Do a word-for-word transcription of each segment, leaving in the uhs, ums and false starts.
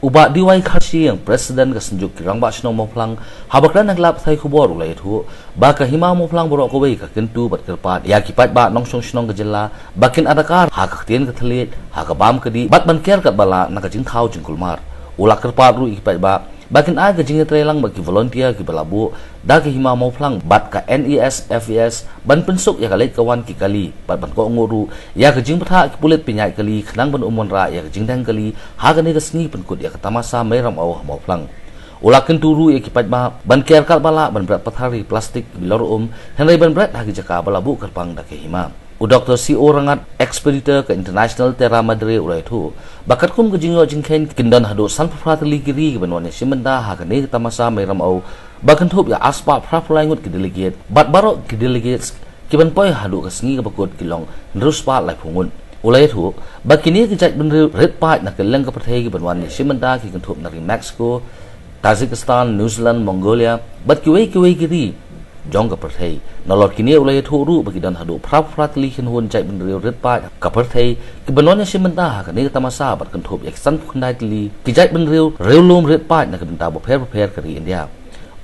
U Bah D Y Kharshiing, President ka Synjuk ki Rangbah Shnong Mawphlang, haba kren ha ki lad pathai khubor u la ïathuh ba ka Hima Mawphlang baroh kawei ka kyntu bad kyrpad ïa ki paidbah nongshong shnong ka jylla ba kin adakar ha ka ktien ka thylliej, ha ka bam ka dih bad ban ker katba lah na ka jingthaw jingkulmar. U la kyrpad ruh ïa ki paidbah ba kin ai ka jingïatreilang bad ki volunteer kiba la buh da ka Hima Mawphlang bad ka N E S F E S ban pynsuk ïa ka leit ka wan ki kali bad ban kohnguh ruh ïa ka jingbthah ki pulit pynïaid kali khnang ban ym wanrah ïa ka jingdheng kali ha kane ka sngi pynkut ïa ka tamasa Mei Ramew ha Mawphlang. U la kyntu ruh ïa ki paidbah ban ker katba lah ban bret pathar ïa ki plastik kiba lor um, hynrei ban bret ha ki jaka ba la buh kyrpang da ka Hima. U Doktor C O Rangat, Expeditor ka International Terra Madre, u la ïathuh ba katkum ka jingïoh jingkheiñ, kin don haduh sanphew phra tylli ki ri kiban wan ïashim bynta ha kane ka tamasa Mei Ramew ba kynthup ïa arspah phraphew lai ngut ki delegate bad baroh ki delegates kiban poi haduh ka sngi kaba kut ki long hynriewspah laiphew ngut. U la ïathuh ba kine ki jaitbynriew rit paid na kylleng ka pyrthei kiban wan ïashim bynta ki kynthup na ri Mexico, Kazakhstan, New Zealand, Mongolia bad kiwei kiwei ki ri jong ka pyrthei. Nalor kine u la ïathuh ruh ba ki don haduh phraphew phra tylli ki kynhun jaitbynriew rit paid ka pyrthei kiban wan ïashim bynta ha kane ka tamasa bad kynthup ïa ki sanphew khyndai tylli ki jaitbynriew riewlum rit paid na ki bynta bapher bapher ka ri India.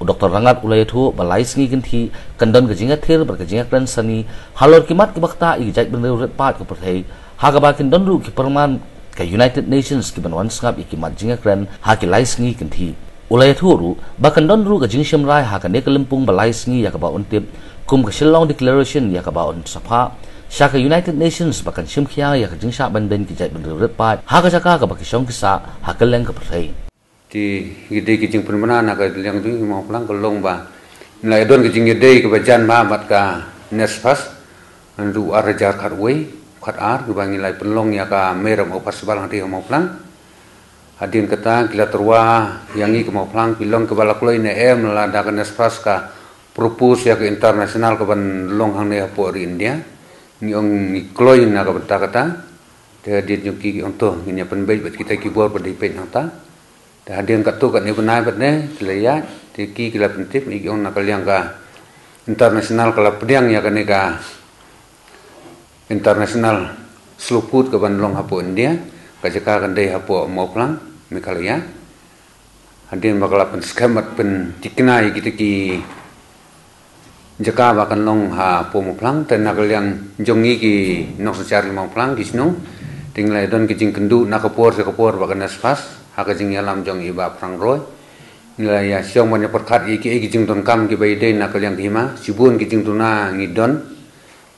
U Doktor Rangat u la ïathuh ba lai sngi kynthih kan don ka jingïathir bad ka jingïakren sani halor ki mat kiba ktah ïa ki jaitbynriew rit paid ka pyrthei, ha kaba kin don ruh ki pyrman ka United Nations kiban wan sngap ïa ki mat jingïakren ha ki lai sngi kynthih. U la ïathuh ruh ba kan don ruh ka jingshim rai ha kane ka lympung ba lai sngi ïa kaba un tip kum ka Shillong Declaration ïa kaba un sa phah sha ka United Nations ba kan shim khia ïa ka jingshah ban beiñ ki jaitbynriew rit paid ha ka jaka kaba ki shong ki sah ha kylleng ka pyrthei. Te ki dei ki jingpynbna na ka liang jong ngi Mawphlang ka long ba ngi la don ka jingïadei kaba jan bha bad ka NESFAS, naduh ar hajar khatwei, khatar, kiba ngi la pynlong ïa ka Mei Ramew Festival hangtei ha Mawphlang. Hadien kata ki la tyrwa ïa ngi ka Mawphlang, phi long kiba la kloi ne em, lada ka NESFAS ka propose ïa ka international kaban long hangne hapoh ri India. Ngi ong ngi kloi na ka bynta kata. Te hadien jong ki ki ong to ngin ïa pynbeit bad kita ki bor ba dei peit hangta. Te hadien katto katne bnai bad ne ki la ïaid, te ki ki la pyntip, ngi ong na ka liang ka international ka la pdiang ïa kane ka international slow food kaban long hapoh India, ka jaka kan dei hapoh Mawphlang, Meghalaya. Hadien ba ka la pynskhem bad pynthikna ïa kita ki jaka ba kan long hapoh Mawphlang, te na ka liang jong ngi ki nongsynshar ki Mawphlang ki shnong, te ngi la don ki jingkynduh na ka por sha ka por bad ka NESFAS ha ka jingïalam jong i Bah Phrang Roy. Ngi la ïa shong ban ïa pyrkhat ïa ki, ïa ki jingdonkam kiba ïadei na ka liang ka hima, shibun ki jingduna ngi don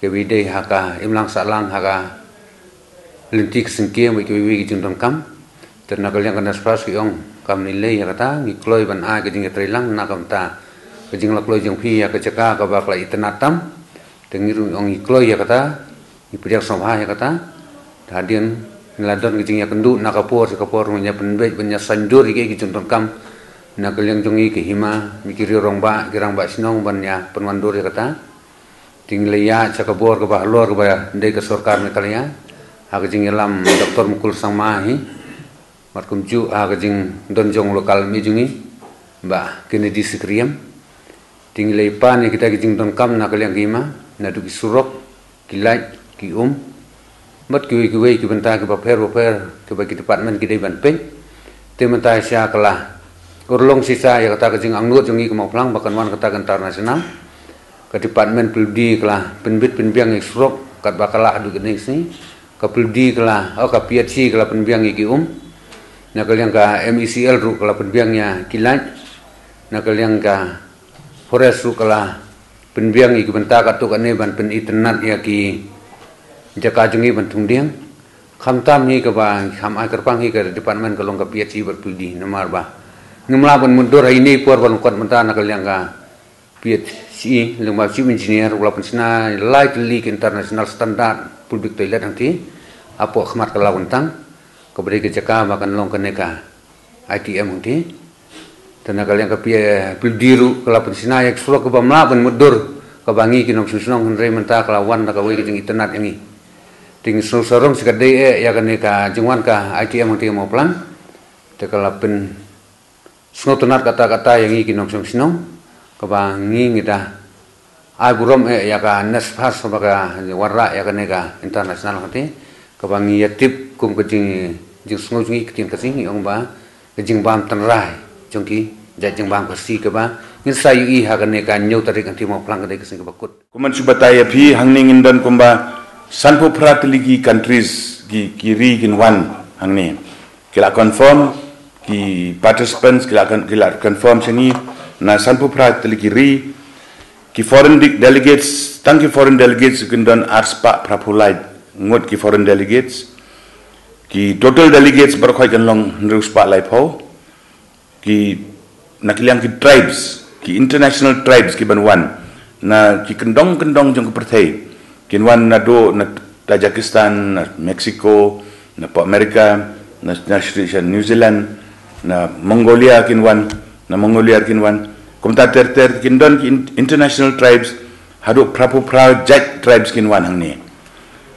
kiba ïadei ha ka imlang sahlang, ha ka lynti ka syngkien bad kiwei kiwei ki jingdonkam. Te na ka liang ka NESFAS ki ong kam lei lei ïa kata, ngi kloi ban ai ka jingïatreilang na ka bynta ka jinglakloi jong phi ïa ka jaka kaba ka la itynnad tam. Te ngi ruh ngi ong ngi kloi ïa kata, ngi pdiang sngewbha ïa kata. Te hadien ngi la don ka jingïakynduh na ka por sha ka por, ngi ïa pynbeit ban ïa saiñdur ïa ki, ïa ki jingdonkam na ka liang jong ngi ki hima, ngi ki riew rangbah, ki rangbah shnong ban ïa pynwandur ïa kata. Te ngi la ïaid sha ka bor kaba halor kaba dei ka sorkar Meghalaya ha ka jingïalam Doktor Mukul Sangma hi. Bad kumjuh ha ka jingdon jong u local M A jong ngi, Bah Kennedy Syiemlieh. Te ngi la ïa pan ïa kita ki jingdonkam na ka liang ka hima, naduh ki surok, ki light, ki um, bad kiwei kiwei ki bynta kiba pher bapher kiba ki department ki dei ban peit. Te mynta shisha ka la urlong shisha ïa kata ka jingangnud jong ngi ka Mawphlang ba kan wan kata ka international. Ka department P W D ka la pynbit pynbiang ïa ki surok katba ka la haduh kane ka sngi. Ka P W D ka la, oh, ka P H E ka la pynbiang ïa ki um. Na ka liang ka M E C L ruh ka la pynbiang ïa ki light. Na ka liang ka forest ruh ka la pynbiang ïa ki bynta katto katne ban pynitynnad ïa ki jaka jong ngi ban thung dieng. Khamtam hi kaba kham ai kyrpang hi ka department ka long ka P H E bad P W D namar ba ngim lah ban mutdur ha ine i por ba lyngkot mynta na ka liang ka P H E lyngba chief engineer u la pynshna lai tylli ki international standard public toilet hangtei hapoh khmat ka Lawentang, kaba dei ka jaka ba kan long kane ka I T M hangtei. Te na ka liang ka P-, P W D ruh ka la pynshna ïa ki surok kaba mlak ban mutdur kaba ngi ki nongshong shnong, hynrei mynta ka la wan da kawei ka jingitynnad ïa ngi. Te ngi sngewsarong shi katdei eh ïa kane ka jingwan ka I T M hangtei Mawphlang. Te ka la pynsngewtynnad katta katta ïa ngi ki nongshong shnong kaba ngi ngi da ai burom eh ïa ka NESFAS ba ka wanrah ïa kane ka international hangtei, kaba ngi ïa tip kum ka jing, jingsngew jong ngi ka ktien Khasi ngi ong ba ka jingbam tynrai jong ki jait jingbam Khasi kaba ngin sa ïohi ha kane ka hynñiew tarik Nangtei Mawphlang, ka dei ka sngi kaba kut. Kumban shu batai ïa phi, hangne ngin don kumba sanphew phra tylli ki countries, ki, ki ri kin wan hangne. Ki la confirm, ki participants ki la con-, ki la confirm sha ngi, na sanphew phra tylli ki ri. Ki foreign de-, delegates, tang ki foreign delegates kin don arspah phraphew lai ngut ki foreign delegates. Ki total delegates baroh khoit kan long hynriew spah laiphew. Ki, na ki liang ki tribes, ki international tribes ki ban wan na ki kyndong kyndong jong ka pyrthei. Kin wan naduh na Tajikistan, na Mexico, na pdeng America, na, na sha New Zealand, na Mongolia kin wan, na Mongolia kin wan. Kumta ter ter kin don ki in-, international tribes, haduh phraphew phra jait tribes kin wan hangne.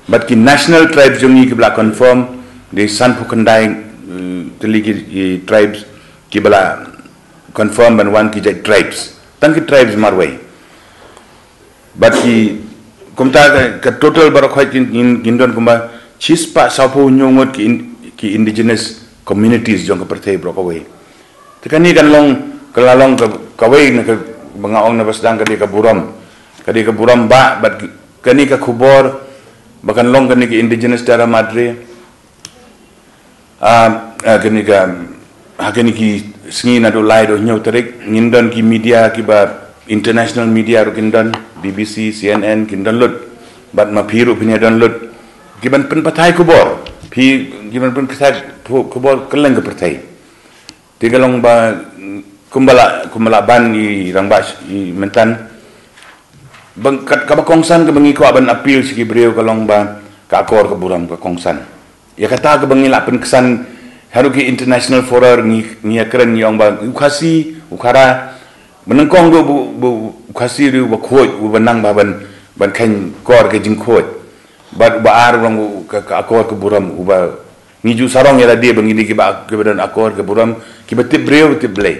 Bad ki national tribes jong ngi kiba la confirm, dei sanphew khyndai, eh, tylli ki, ki tribes kiba la confirm ban wan, ki jait tribes. Tang ki tribes marwei. Bad ki, kumta ka, ka total baroh khoit kin, kin, kin don kumba shispah sawphew hynñiew ngut ki in-, ki indigenous communities jong ka pyrthei baroh kawei. Te kane kan long, ka la long ka, kawei na kaba nga ong na ba sdang, ka dei ka burom. Ka dei ka burom ba, bad kane ka khubor ba kan long kane ka Indigenous Terra Madre. Ah, ah, kane ka, ha kine ki sngi naduh lai haduh hynñiew tarik, ngin don ki media kiba international media ruh kin don, B B C, C N N, kin don lut. Bad ma phi ruh phin ïa don lut. Ki ban pynpathai khubor. Phi, ki ban pynpathai khu-, khubor kylleng ka pyrthei. Te ka long ba, kumba la, kumba la ban i rangbah i mynta. Bang kat kaba kongsan kaba ngi kwah ban appeal sha ki briew ka long ba ka akor ka burom ka kongsan. Ïa kata kaba ngi la pynksan haduh ki international fora, ngi, ngi ïa kren, ngi ong ba u Khasi, u Khara, ba nyngkong ruh ba, ba u Khasi ruh ba khuid, ba nang ba ban, ban kheiñ kor ka jingkhuid. Bad ba ar ruh ka, ka akor ka burom, uba ngi ju sarong ïa lade ba ngi dei kiba, kiba don akor ka burom, kiba tip briew, tip Blei.